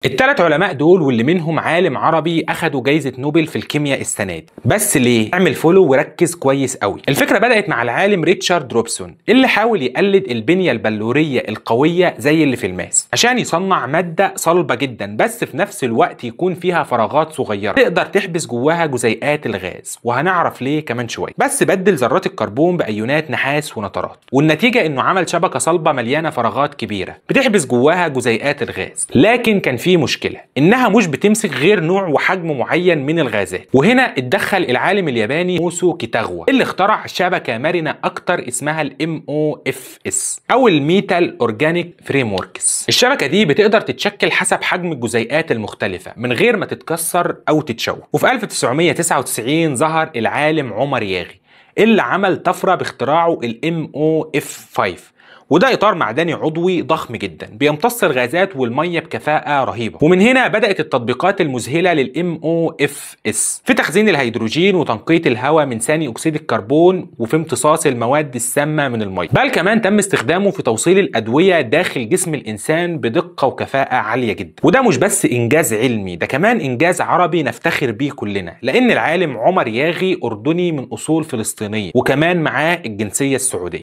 الثلاث علماء دول واللي منهم عالم عربي اخدوا جايزة نوبل في الكيمياء السنة دي. بس ليه؟ اعمل follow وركز كويس قوي. الفكرة بدأت مع العالم ريتشارد روبسون اللي حاول يقلد البنية البلورية القوية زي اللي في الماس عشان يصنع مادة صلبة جدا بس في نفس الوقت يكون فيها فراغات صغيرة تقدر تحبس جواها جزيئات الغاز، وهنعرف ليه كمان شوية. بس بدل ذرات الكربون بأيونات نحاس ونترات، والنتيجة انه عمل شبكة صلبة مليانة فراغات كبيرة بتحبس جواها جزيئات الغاز. لكن كان في مشكلة انها مش بتمسك غير نوع وحجم معين من الغازات، وهنا اتدخل العالم الياباني موسو كيتاغوا اللي اخترع شبكة مرنة اكتر اسمها ال MOFs او ال metal organic frameworks. الشبكة دي بتقدر تتشكل حسب حجم الجزيئات المختلفة من غير ما تتكسر او تتشوه. وفي 1999 ظهر العالم عمر ياغي اللي عمل طفرة باختراعه ال MOF5، وده اطار معدني عضوي ضخم جدا بيمتص الغازات والمية بكفاءة رهيبة. ومن هنا بدات التطبيقات المذهلة لل MOFs في تخزين الهيدروجين وتنقيه الهواء من ثاني اكسيد الكربون وفي امتصاص المواد السامة من المية، بل كمان تم استخدامه في توصيل الادوية داخل جسم الانسان بدقة وكفاءة عالية جدا. وده مش بس انجاز علمي، ده كمان انجاز عربي نفتخر بيه كلنا، لان العالم عمر ياغي اردني من اصول فلسطينية وكمان معاه الجنسية السعودية.